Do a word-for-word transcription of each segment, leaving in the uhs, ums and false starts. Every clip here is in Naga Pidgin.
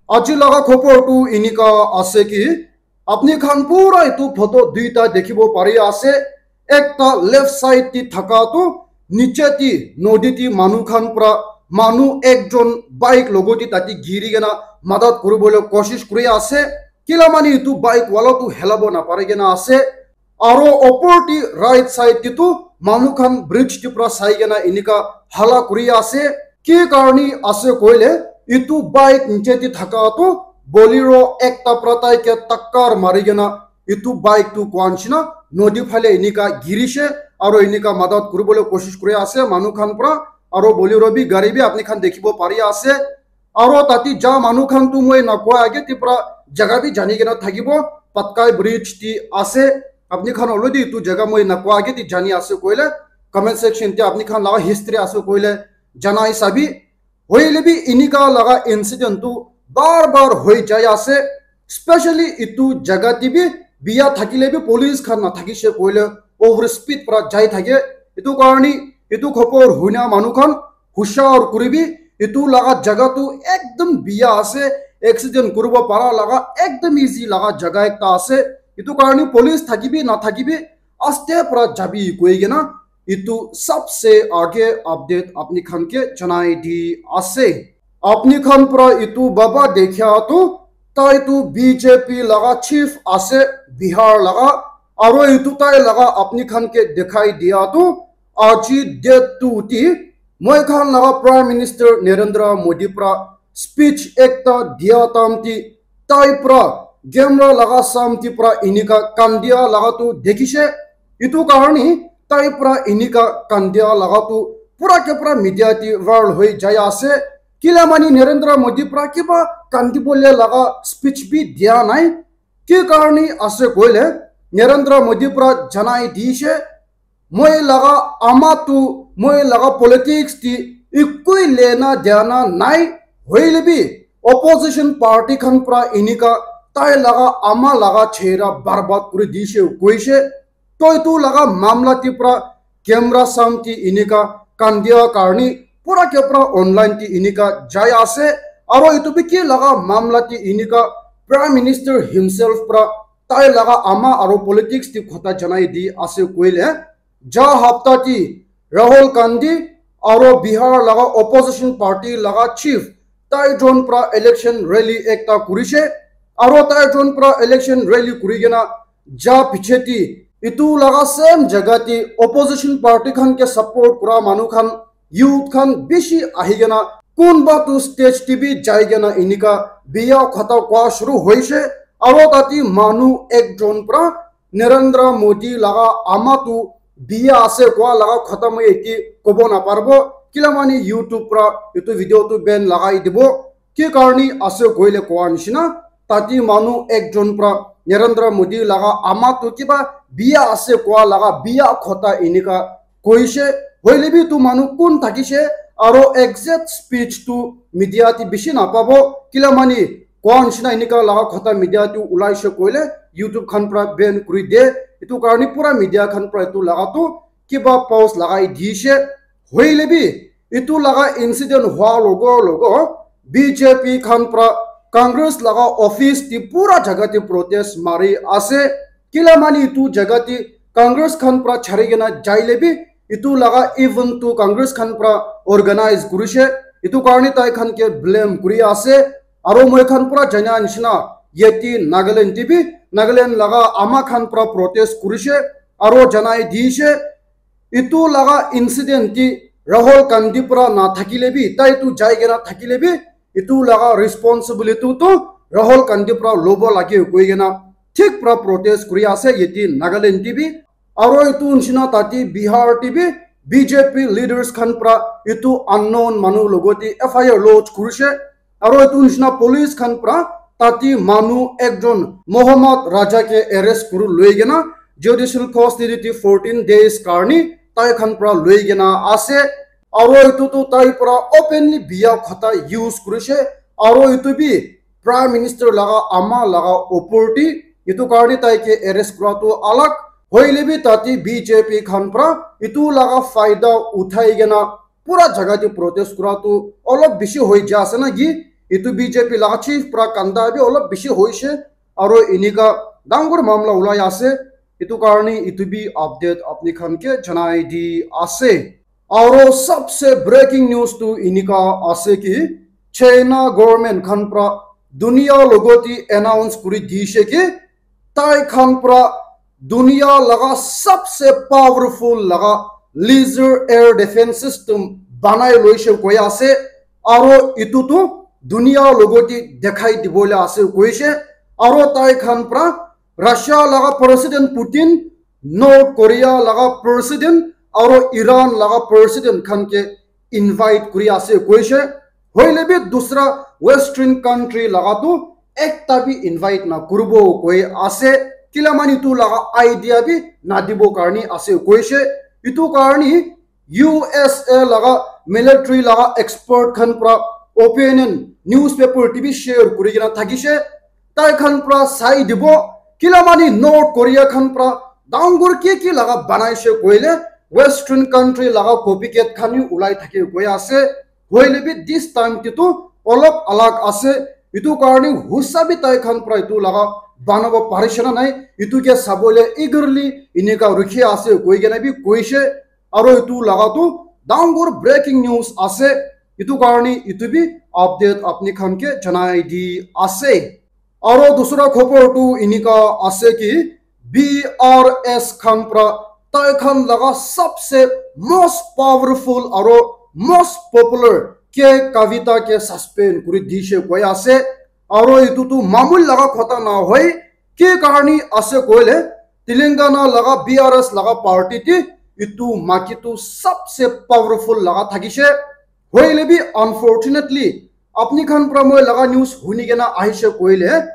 Aji laga khobor tu enika ase ki, apni khan pura etu photo duita dikhibo pari ase. Ekta left side te thaka tu niche te nodi te manu khan pra manu ekjon bike logo te tate giri kena madad kuribole koshish kuri ase. Kila mani etu bike wala tu helabo napari kena ase. Aro opor te right side te tu manu khan bridge te pra sai kena enika hala kuri ase. Ki karni ase koile, etu bike niche te thaka tu Bolero ekta pra tai ke takkar mari kena etu bike tu koa nishina nodi phale enika girishe aro enika madad kuribole koshish kuri ase manu khan pra. Aro Bolero bi gari bi apni khan dikhibo pari ase. Aro tate ja manu khan tu moi nakoa age te pra jaga bi jani kena thakibo, Patkai bridge te ase. Apni khan already etu jaga moi nakoa age te jani ase koile comment section te apni khan laga history ase koile janai sabi. Hoile bi enika laga incident tu bar bar hoi jai ase. Specially etu jaga te bi biya thakile bi police khan nathakishe koile over speed pra jai thake. Etu karni etu khobor huina manu khan hushar kuribi. Etu laga jaga tu ekdom biya ase, accident kuribo para laga ekdom easy laga jaga ekta ase. Etu karni police thakibi nathakibi aste pra jabi koi kena etu sabse age update apni khan ke janai di ase. Apni khan pra etu baba dekhia tu tai tu B J P laga chief ase Bihar laga, aro etu tai laga apni khan ke dekhai dia tu aji date two ti moi khan laga Prime Minister Narendra Modi pra speech ekta dia tam ti tai pra camera laga sam ti pra enika kandia laga tu dekhishe. Etu karni tai pra enika kandia laga tu pura ke pura media ti viral hoi jai ase. Kila mani Narendra Modi pra kiba kandibole laga speech bi dia nai. Ki karni ase koile Narendra Modi pra janai dishe, moi laga ama tu moi laga politics ti ekoi lena dena nai. Hoile bi opposition party khan pra enika tai laga ama laga chehra barbad kuri dishe koishe. Toi tu laga mamla ti pra camera sam ti enika kandia karni pura ke pura online ti enika jai ase. Aro etu bi ki laga mamla ti enika Prime Minister himself pra tai laga ama aro politics ti khota janai di ase koile, ja hapta ti Rahul Gandhi aro Bihar laga opposition party laga chief tai jon pra election rally ekta kurishe. Aro tai jon pra election rally kuri kena ja piche ti etu laga same jaga ti opposition party khan ke support kura manu khan youth khan bishi ahi kena kunba tu stage ti bi jai kena enika biya khota koa shuru hoishe. Aro tate manu ekjon pra Narendra Modi laga ama tu biya ase koa laga khota moi eti kobo naparbo. Kila mani YouTube pra etu video tu ban lagai dibo. Ki karni ase koile koa nishina tate manu ekjon pra Narendra Modi laga ama tu kiba biya ase koa laga biya khota enika koishe. Hoile bi tu manu kun thakishe aro exact speech tu media ti bishi napabo. Kila mani koa nishina enika laga khota media tu ulaishe koile YouTube khan pra ban kuri de. Etu karni pura media khan pra etu laga tu kiba post lagai dishe. Hoile bi etu laga incident hua logo logo B J P khan pra Congress laga office ti pura jaga ti protest mari ase. Kila mani etu jaga ti Congress khan pra chari kena jaile bi etu laga event tu Congress khan pra organize kurishe. Etu karni tai khan ke blame kuri ase. Aro moi khan pura jana nishina yeti Nagaland ti bi Nagaland laga ama khan pra protest kurishe. Aro janai dishe etu laga incident ti Rahul Gandhi pra na thakile bi tai tu jai kena thakile bi etu laga responsibility tu Rahul Gandhi pra lobo lage koi kena thik pra protest kuri ase yeti Nagaland ti bi. Aro etu nishina tate Bihar ti bi B J P leaders khan pra etu unknown manu logo ti F I R lodge kurishe. Aro etu nishina police khan pra tate manu ekjon Mohammad Raja ke arrest kuri loi kena judicial custody ti fourteen days karni tai khan pra loi kena ase. Aro etu tu tai pra openly biya khota use kurishe. Aro etu bi Prime Minister laga ama laga opor ti etu karni tai ke arrest kura tu alag. Hoile bi tate B J P khan pra etu laga faida uthai kena pura jaga te protest kura tu olop bishi hoi ja ase na ki? Etu B J P laga chief pra kanda bi olop bishi hoishe, aro enika dangor mamla ulai ase. Etu karni etu bi update apni khan ke janai di ase. Aro sabse breaking news tu enika ase ki China government khan pra dunia logoti announce kuri dishe ki tai khan pra dunia laga sabse powerful laga laser air defense system banai loishe koi ase. Aro etu tu dunia logoti dekhai dibole ase koishe. Aro tai khan pra Russia laga President Putin, North Korea laga President aro Iran laga President khan ke invite kuri ase koishe. Hoile bi dusra Western country laga tu ekta bi invite na kuribo koi ase. Kila mani tu laga idea bi na dibo karni ase koishe. Etu karni U S A laga military laga expert khan pra opinion newspaper te bi share kuri kena thakishe. Tai khan pra sai dibo, kila mani North Korea khan pra dangor ki ki laga banaishe koile Western country laga copycat khan hi ulai thake koi ase. Hoile bi this time te tu olop alag ase. Etu karni husa bi tai khan pra etu laga banabo parishe na nai. Etu ke sabole eagerly enika rukhi ase koi kena bi koishe. Aro etu laga tu dangor breaking news ase. Etu karni etu bi update apni khan ke janai di ase. Aro dusra khobor tu enika ase ki B R S khan pra tai khan laga sabse most powerful aro most popular K Kavita ke suspend kuri dishe koi ase. Aro etu tu mamul laga khota na hoi, ki karni ase koile Telangana laga B R S laga party te etu maki tu sabse powerful laga thakishe. Hoile bi unfortunately apni khan pra moi laga news huni kena ahishe koile,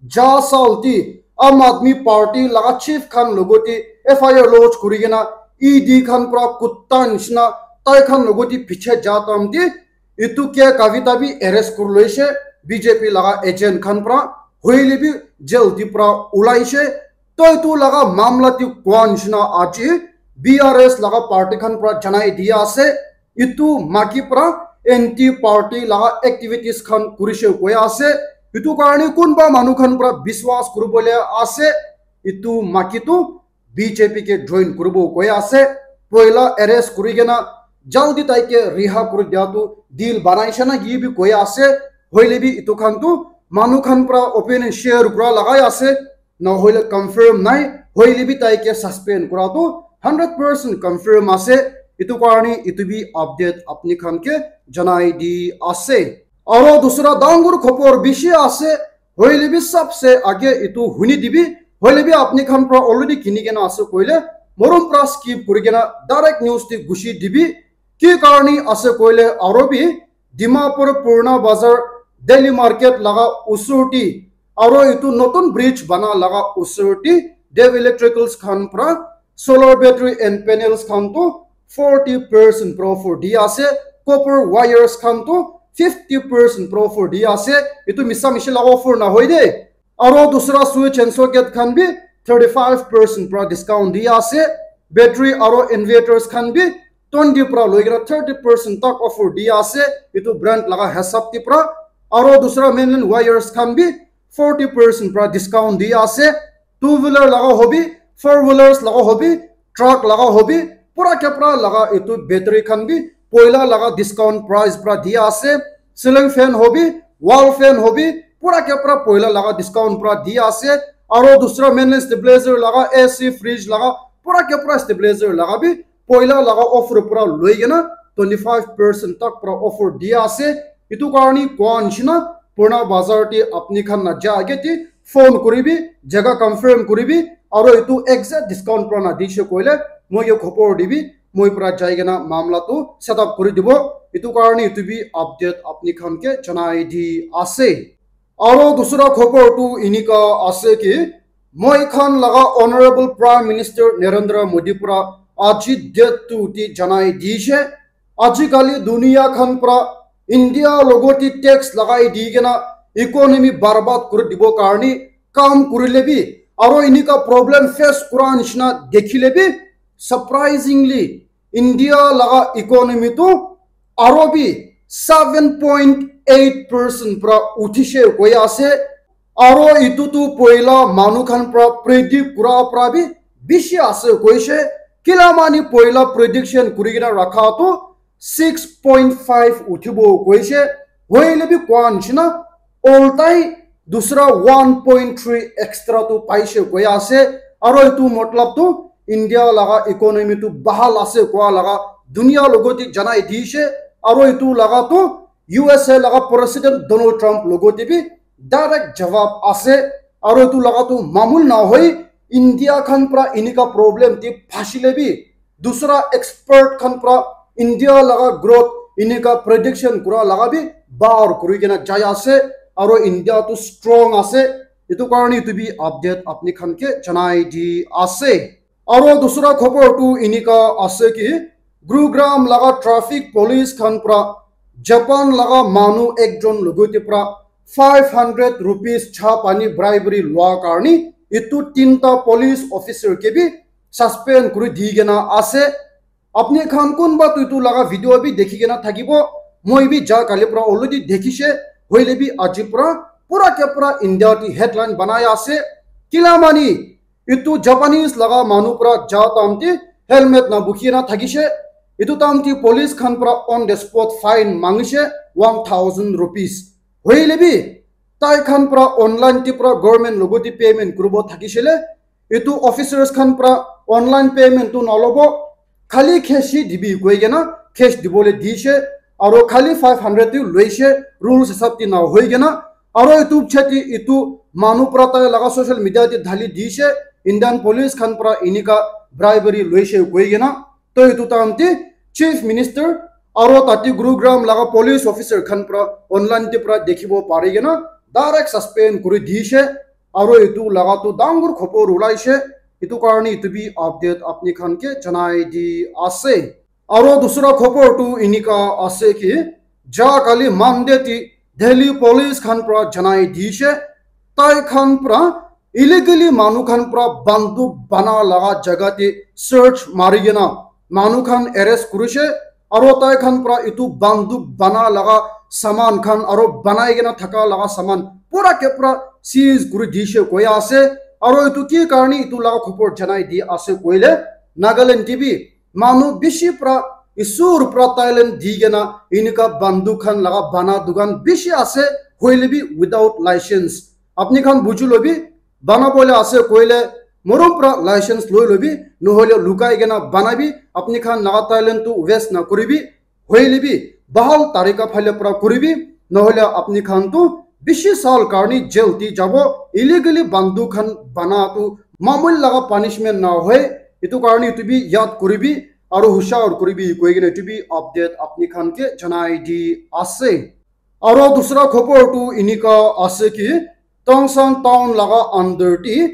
ja saal te Aam Aadmi Party laga chief khan logote F I R lodge kuri kena E D khan pra kutta nishina tai khan logote piche ja time te etu K Kavita bi arrest kuri loishe B J P laga agent khan pra, hoile bi jail te pra ulaishe. Toi etu laga mamla te koa nishina aji B R S laga party khan pra janai dia ase. Etu maki pra anti party laga activities khan kurishe koi ase. Etu karni kunba manu khan pra biswas kuribole ase. Etu maki tu B J P ke join kuribo koi ase. Poila arrest kuri kena jaldi tai ke riha kuri dia tu deal banaishe na ki bi koi ase. Hoile bi etu khan tu manu khan pra opinion share kura lagai ase. Na hoile confirm nai, hoile bi tai ke suspend kura tu hundred percent confirm ase. Etu karni etu bi update apni khan ke janai di ase. Aro dusra dangor khobor bishi ase, hoile bi sabse age etu huni dibi, hoile bi apni khan pra already kini kena ase koile, morom pra skip kuri kena direct news te gushi dibi. Ki karni ase koile aro bi Dimapur Purna Bazar Daily Market laga usur te aro etu notun bridge bana laga usur te Dev Electricals khan pra solar battery and panels khan tu forty percent pra offer di ase, copper wires khan tu fifty percent pra offer di ase. Etu misa mishi laga offer na hoi de. Aro dusra switch and socket khan bi thirty five percent pra discount di ase. Battery aro inverters khan bi twenty pra loi kena thirty percent tak offer di ase. Etu brand laga hisab te pra. Aro dusra mainland wires khan bi forty percent pra discount di ase. Two wheeler laga hobi, four wheelers laga hobi, truck laga hobi, pura kapra laga etu battery khan bi poila laga discount price pra di ase. Ceiling fan hobi, wall fan hobi, pura kapra poila laga discount pra di ase. Aro dusra mainland stabilizer laga, A C, fridge laga, pura kapra stabilizer laga bi poila laga offer pra loi kena twenty five percent tak pra offer di ase. Etu karni koa nishina Purna Bazar te apni khan na ja age te phone kuribi, jaga confirm kuribi, aro etu exact discount pra na dishe koile moi ke khobor dibi, moi pra jai kena mamla tu set up kuri dibo. Etu karni etu bi update apni khan ke janai di ase. Aro dusra khobor tu enika ase ki moi khan laga Honorable Prime Minister Narendra Modi pra aji date tu ti janai dishe. Ajikali dunia khan pra India logoti tax lagai di kena economy barbad kuri dibo karni kam kurile bi aro enika problem face kura nishina dekhile bi surprisingly India laga economy tu aro bi seven point eight percent pra uthishe koi ase. Aro itu tu poila manu khan pra predict kura pra bi bishi ase koishe. Kila mani poila prediction kuri kena rakha tu six point five uthibo koishe. Hoile bi koa nishina oltai dusra one point three extra tu paishe koi ase. Aro itu matlab tu India laga economy tu bahal ase koa laga dunia logote janai dishe. Aro itu laga tu U S A laga President Donald Trump logote bi direct jawab ase. Aro itu laga tu mamul na hoi, India khan pra inika problem te phasile bi dusra expert khan pra India laga growth inika prediction kura laga bi bar kuri kena jai ase. Aro India tu strong ase. Itu karne itu bi update apni khan ke janai di ase. Aro dusra khobor tu inika ase ki Gurugram laga traffic police khan pra Japan laga manu ekjon logote pra five hundred rupees cha pani bribery lua karne itu tinta police officer ke bi suspend kuri di kena ase. Apni khan kunba tu itu laga video bi dekhi kena thakibo. Moi bi ja kali pra already dekhishe. Hoile bi aji pra pura ke pura India ti headline banai ase. Kila mani itu Japanese laga manu pra ja tamti helmet na bukhi na thakishe. Itu tamti police khan pra on the spot fine mangishe one thousand rupees. Hoile bi tai khan pra online ti pra government logote payment kuribo thakishele. Itu officers khan pra online payment tu nalobo, khali cash hi dibi koi kena cash dibole dishe, aro khali five hundred tu loishe, rules hisab ti na hoi kena. Aro itu chati itu manu pra tai laga social media te dhali dishe, Indian police khan pra inika bribery loishe koi kena. To itu time te Chief Minister aro tati Gurugram laga police officer khan pra online te pra dekhibo pari kena direct suspend kuri dishe. Aro itu laga tu dangor khobor ulaishe. Itu karne itu bi update apni khan ke janai di ase. Aro dusra khobor tu inika ase ki ja kali Monday ti Delhi police khan pra janai dishe. Tai khan pra illegally manu khan pra banduk bana laga jaga te search mari kena manu khan arrest kurishe. Aro tai khan pra itu banduk bana laga saman khan aro banai kena thaka laga saman pura ke pura seize kuri dishe koi ase. Aro itu ki karne itu laga khobor janai di ase koile Nagaland T V manu bishi pra isur pra Thailand di kena inika banduk khan laga bana dukan bishi ase hoile bi without license. Apni khan buji lobi bana bole ase koile morom pra license loi lobi nohole lukai kena banabi apni khan laga talent tu waste na kuribi. Hoile bi bahal tarika phale pra kuribi nohole apni khan tu bishi sal karni jail ti jabo. Illegally banduk khan bana tu mamul laga punishment na hoi. Itu karni itu bi yad kuribi aro hushar kuribi koi kena itu bi update apni khan ke janai di ase. Aro dusra khobor tu inika ase ki Tongsang town laga under ti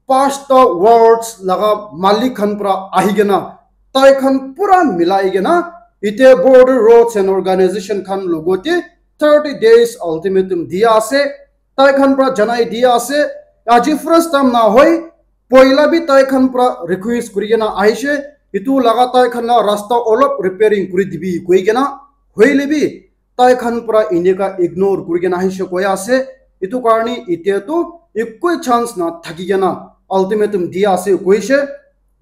pasta wards laga malik khan pra ahi kena tai khan pura milai kena ite border roads and organization khan logote thirty days ultimatum dia ase. Tai khan pra janai dia ase aji first time na hoi, poila bi tai khan pra request kuri kena ahishe itu laga tai khan la rasta olop repairing kuri dibi koi kena. Hoile bi tai khan pra inika ignore kuri kena ahishe koi ase. Itu karni ite tu ekoi chance na thaki kena ultimatum dia ase koishe.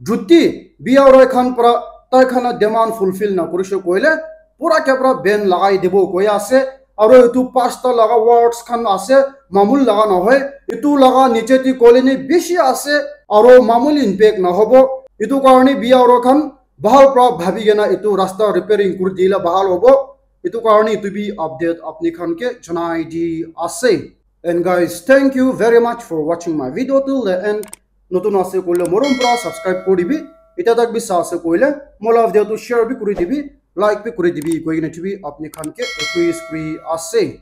Juti B R O khan pra tai khan la demand fulfill na kurishe koile pura ke pura ban lagai dibo koi ase. Aro itu pasta laga wards khan ase mamul laga na hoi. Itu laga niche ti colony bishi ase aro mamul impact na hobo. Itu karni B R O khan bahal pra bhabi kena itu rasta repairing kuri dile bahal hobo. Itu karni itu bi update apni khan ke janai di ase. And guys, thank you very much for watching my video till the end. Notun ase koile morom pra subscribe kuri dibi. Ita tak bi sa ase koile mola video tu share bi kuri dibi, like bi kuri dibi koi kena chibi apni khan ke request kuri ase.